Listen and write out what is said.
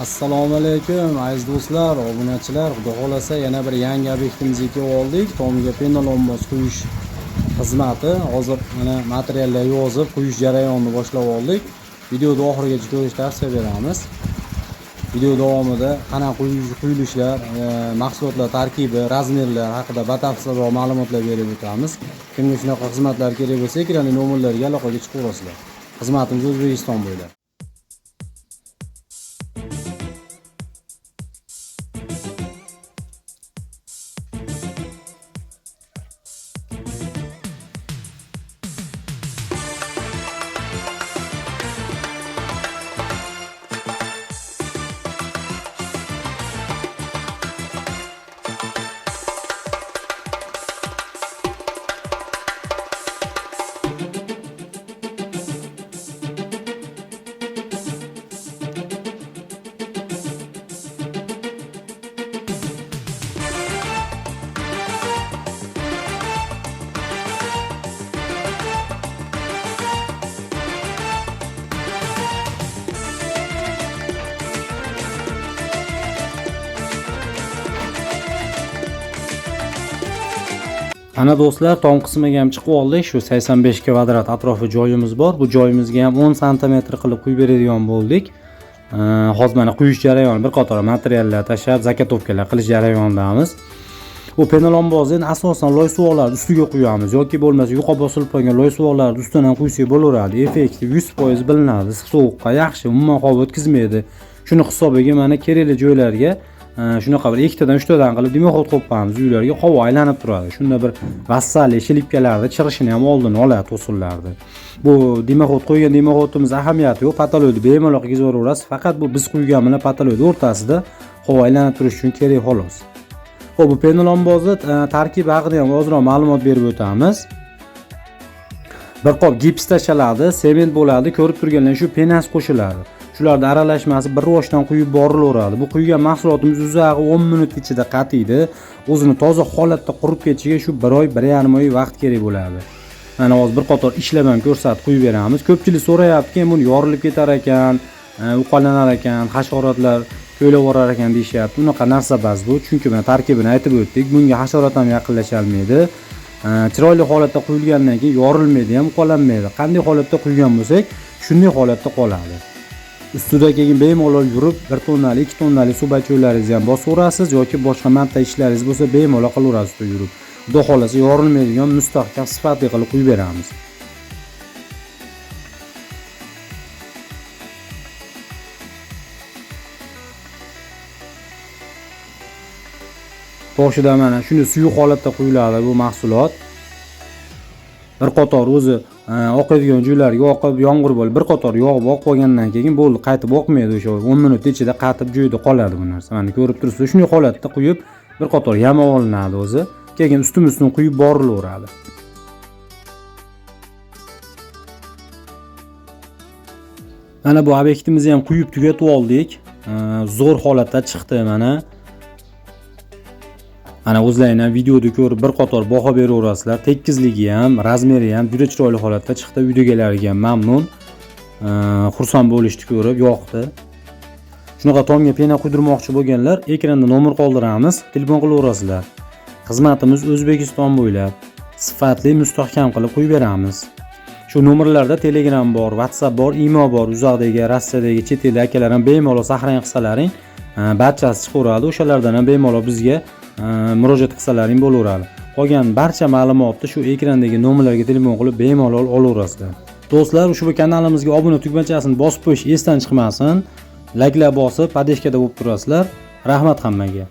Assalomu alaykum aziz do'stlar, obunachilar. Xudo xolasa yana bir yangi obyektimizga kelib oldik. Tomga penalomboz quyish xizmati. Hozir mana materiallar yozib, quyish jarayonini boshlab oldik. Videoni oxirigacha ko'rishni tavsiya beramiz. Video davomida qanaqa quyilishlar, mahsulotlar tarkibi, razmerlar haqida batafsilroq ma'lumotlar berib o'tamiz. Kimga shunaqa xizmatlar kerak bo'lsa, ekrandagi nomerlarga aloqaga chiqaverasizlar. Xizmatimiz O'zbekiston bo'ylab. Ana do'stlar, tom qismiga ham chiqib oldik. Shu 85 kvadrat atrofi joyimiz bor. Bu joyimizga ham 10 sm qilib quyib beradigan bo'ldik. Hozir mana quyish jarayoni, bir qator materiallar tashlab, zakotovkalar qilish jarayonidamiz. Bu penalombozni asosan loy suvoqlarni ustiga quyamiz yoki bo'lmasa yuqa bosilib qo'ygan loy suvoqlarni ustidan ham quysak bo'laveradi. Effekti 100% bilinadi. Sovuqqa yaxshi, umuman havo o'tkazmaydi. Shuni hisobiga mana kerakli joylarga shunaqa bir ikkitadan uchtadan qilib dimoxod qo'yib qo'yamiz, uylarga havo aylanib turadi. Shunda bir vassali shilipkalarni chirishini ham oldini oladi, to'sinlarni. Bu dimoxod qo'ygan dimoxodimiz ahamiyati yo'q, patoloyni bemalol qilib, faqat bu biz quygan bilan patoloyni o'rtasida havo aylanib turishi uchun kerak xolos. Xo'p, bu penalombozni tarkibi haqida ham ozroq ma'lumot berib o'tamiz. Bir qop gips tashaladi, sement bo'ladi, ko'rib turganlar shu penas qo'shiladi. Shularni aralashmasi bir roshdan quyib borilaveradi. Bu quygan mahsulotimiz uzog'i 10 minut ichida qatiydi. O'zini toza holatda qurib ketishiga shu 1 oy, 1,5 oy vaqt kerak bo'ladi. Mana hozir bir qator ishlab ham ko'rsatib quyib beramiz. Ko'pchilik so'rayaptiki, buni yorilib ketar ekan, uqalanar ekan, hasharotlar ko'ylab borar ekan deyishyapti. Unaqa narsa emas bu, chunki mana tarkibini aytib o'tdik. Bunga hasharot ham yaqinlasha olmaydi. Chiroyli holatda quyilgandan keyin yorilmaydi ham, uqalanmaydi. Qanday holatda quygan bo'lsak, shunday holatda qoladi. Ustida keyin bemalol yurib 1 tonnali, 2 tonnali suv bacho'laringizni ham bosaverasiz yoki boshqa marta ishlaringiz bo'lsa bemalol qilaverasiz ustida yurib. Xudo xolasa yorilmaydigan mustahkam sifatli qilib quyib beramiz. Boshida mana shuni suyuq holatda quyiladi bu mahsulot. Bir qator o'zi oqadigan joylarga oqib, yomg'ir bo'lib, bir qator yog'ib oqib qolgandan keyin bo'ldi, qaytib oqmaydi, o'sha 10 minut ichida qatib joyida qoladi bu narsa. Mana ko'rib turibsiz, shunday holatda quyib, bir qator yamab olinadi o'zi. Keyin ustini quyib borilaveradi. Mana bu obyektimizni ham quyib tugatib oldik. Zo'r holatda chiqdi mana. Mana o'zlaring ham videoda ko'rib bir qator baho beraverasizlar. Tekizligi ham, razmeri ham juda chiroyli holatda chiqdi. Uydagilarga ham mamnun. Xursand bo'lishdi ko'rib, yoqdi. Shunaqa tomga pena quydirmoqchi bo'lganlar ekranda nomer qoldiramiz, telefon qilaverasizlar. Xizmatimiz O'zbekiston bo'ylab sifatli, mustahkam qilib quyib beramiz. Shu nomerlarda Telegram bor, WhatsApp bor, Imo bor. Uzoqdagi, Rossiyadagi, chet elda akalar ham bemalol saqlang qilsalaring, barchasi chiqaveradi. O'shalardan ham bemalol bizga murojaat qilsalaring bo'laveradi. Qolgan barcha ma'lumotni shu ekrandagi nomerlarga telefon qilib bemalol olaverasizlar. Do'stlar, ushbu kanalimizga obuna tugmachasini bosib qo'yish esdan chiqmasin. Layklar bosib, podeshkada bo'lib turasizlar. Rahmat hammaga.